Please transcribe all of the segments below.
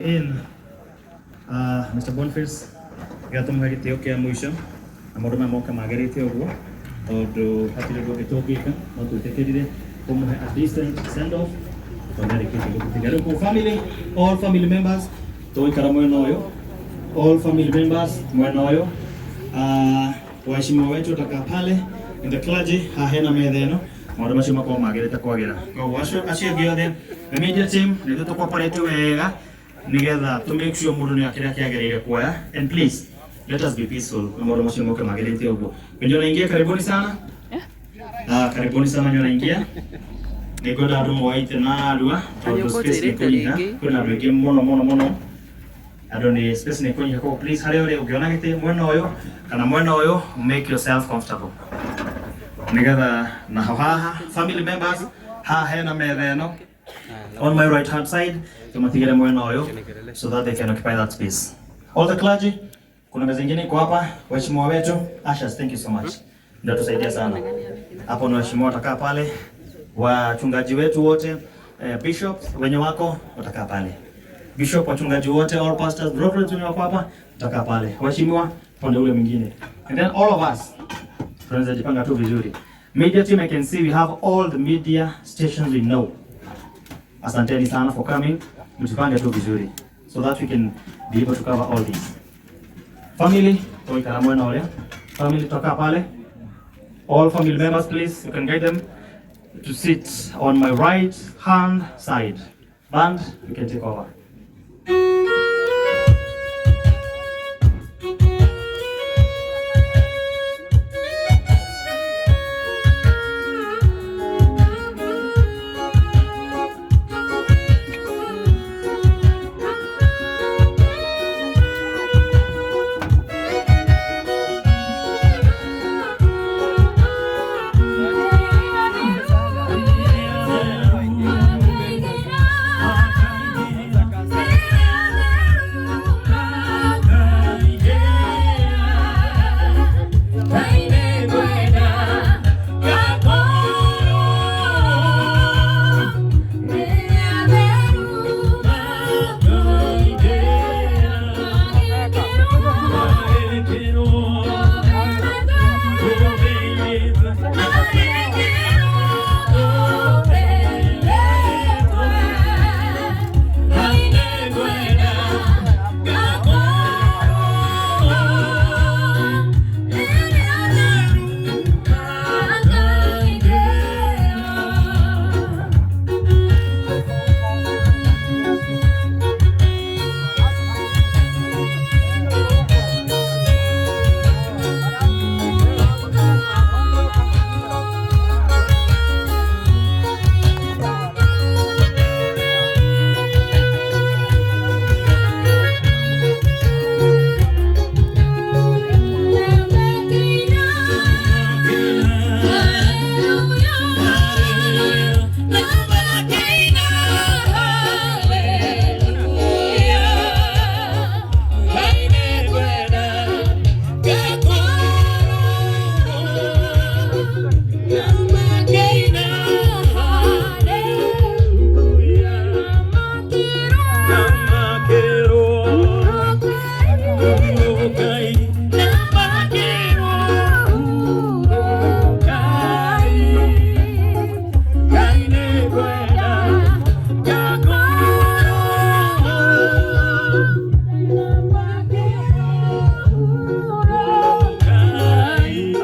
In Mr. Boniface gĩatũmũhe gĩtĩo kĩa mũico na maũndũ maya moke magĩrĩte ũguo tondũ hatirĩ ũndũ ũngĩ tũngĩka no twĩtĩkĩrire kũmũhe a decent send off tondũ nĩarĩkĩtie gũtũtiga. Rĩu kũ family, all family members tũgũikara mwena ũyũ, all family members mwena ũyũ, waheshimiwa wetu watakaa pale in the clergy, haha hena metha ĩno, maũndũ macio makorwo magĩrĩte kwagĩra. Koguo acio angĩ othe, the media team, nĩ ithuĩ tũcooperate wega nigetha to make sure mũndũ nĩ kĩrĩa kĩagĩrĩire kuoya, and please let us be peaceful na maũndũ macio moke magĩrĩte ũguo. Wenye wanaingia, karibuni sana. Ah, karibuni sana wenye wanaingia. Nĩngwenda andũ moite narua tondũ space nĩ kũnyiha, kwĩna andũ aingĩ mũno mũno mũno, andũ nĩ space nĩ kũnyiha. Koguo please, harĩa ũrĩ, ũngĩona gĩtĩ mwena ũyũ kana mwena ũyũ, make yourself comfortable nigetha naho haha family members, haha hena metha ĩno on my right hand side, tumatigire mwena ũyũ so that they can occupy that space. All the clergy, kuna meza ingine iko hapa. Waheshimiwa wetu ushers, thank you so much, ndio tusaidia sana hapo, na waheshimiwa watakaa pale, wachungaji wetu wote, bishop wenye wako watakaa pale, bishop, wachungaji wote, all pastors, reverends wenye wako hapa watakaa pale, waheshimiwa pande ule mwingine, and then all of us tunaweza jipanga tu vizuri. Media team, I can see we have all the media stations we know. Asanteni sana for coming. Mjipange tu vizuri so that we can be able to cover all this. Family, toikara mwena ũrĩa. Family tutakaa pale. All family members, please, you can guide them to sit on my right hand side. Band, you can take over.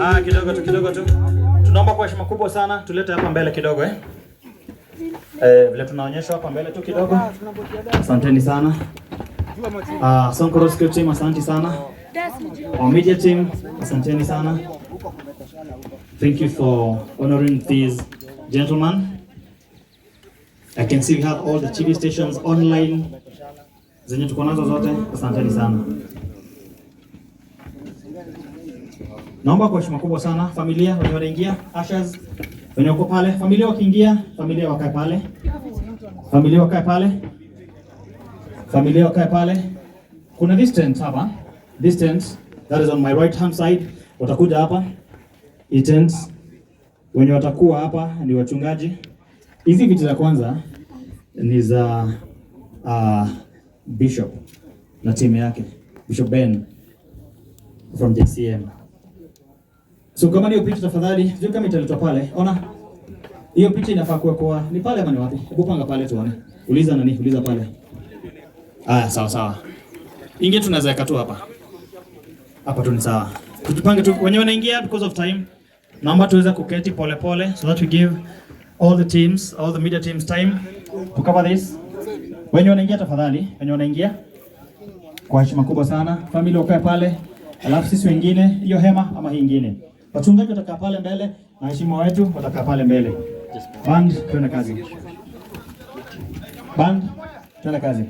Ah, kidogo tu, kidogo tu. Tunaomba kwa heshima kubwa sana tulete hapa mbele kidogo, eh. Eh, vile tunaonyeshwa hapa mbele tu kidogo. Asanteni sana. Ah, Sonko Rescue Team, asante sana. Our media team, asanteni sana. Thank you for honoring these gentlemen. I can see we have all the TV stations online zenye tuko nazo zote, asanteni sana. Naomba kwa heshima kubwa sana familia wenye wanaingia, ushers wenye wako pale, familia wakiingia, familia wakae pale, familia wakae pale, familia wakae pale. Kuna this tent hapa, this tent that is on my right hand side, watakuja hapa. Hii tent wenye watakuwa hapa ni wachungaji. Hizi viti za kwanza ni za Bishop na timu yake, Bishop Ben from JCM. So kama hiyo picha tafadhali, sio kama italetwa pale. Ona. Hiyo picha inafaa kuwekwa ni pale ama ni wapi? Hebu panga pale tuone. Uliza nani? Uliza pale. Aya, sawa sawa. Ingie tunaweza weka tu hapa. Hapa tu ni sawa. Tujipange tu wenye wanaingia because of time. Naomba tuweze kuketi pole pole so that we give all the teams, all the media teams time to cover this. Wenye wanaingia tafadhali, wenye wanaingia kwa heshima kubwa sana, family wakae pale, alafu sisi wengine hiyo hema ama hii ingine. Wachungaji watakaa pale mbele na waheshimiwa wetu watakaa pale mbele. Band, tuende kazi. Band, tuende kazi.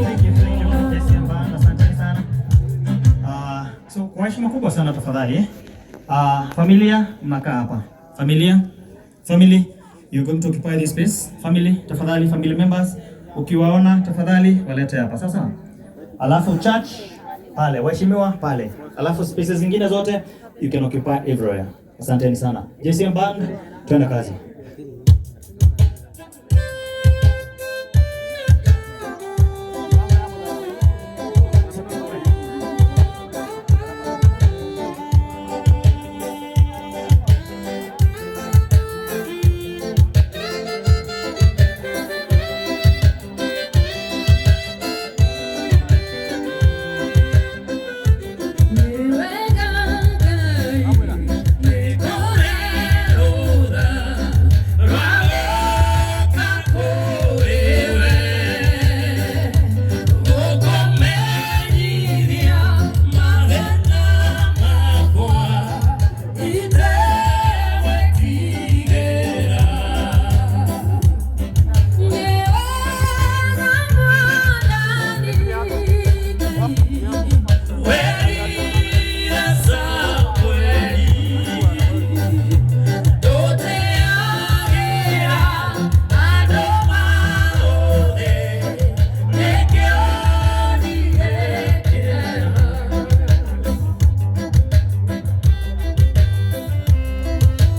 Thank you, JCM Band, asanteni sana. So kwa heshima kubwa sana tafadhali. Familia mnakaa hapa. Familia, family, you're going to occupy this space. Family, tafadhali family members, ukiwaona tafadhali walete hapa. Sasa. Alafu church pale, waheshimiwa pale. Alafu spaces zingine zote you can occupy everywhere. Asanteni sana. JCM Band, twende kazi.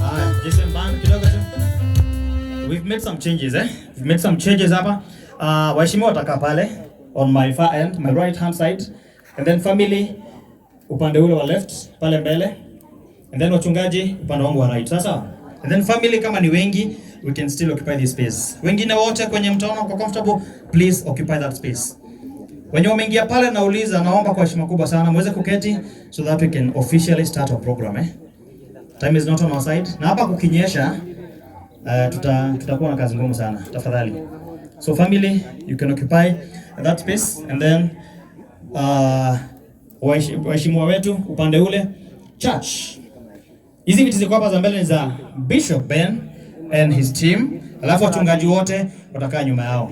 Haya, JCM Band kidogo tu. We've made some changes, eh? We've made some changes hapa. Waheshimiwa watakaa pale on my far end, my right hand side. And then family upande ule wa left pale mbele. And then wachungaji upande wangu wa right. Sasa. And then family kama ni wengi, we can still occupy this space. Wengine wote kwenye mtaona kwa comfortable, please occupy that space. Wenye wameingia pale nauliza, naomba kwa heshima kubwa sana muweze kuketi so that we can officially start our program, eh? Time is not on our side. Na hapa kukinyesha, tutakuwa na kazi ngumu sana. Tafadhali. So family, you can occupy that space and then waheshimiwa wetu upande ule church. Hizi viti ziko hapa za mbele ni za Bishop Ben and his team. Alafu wachungaji wote watakaa nyuma yao.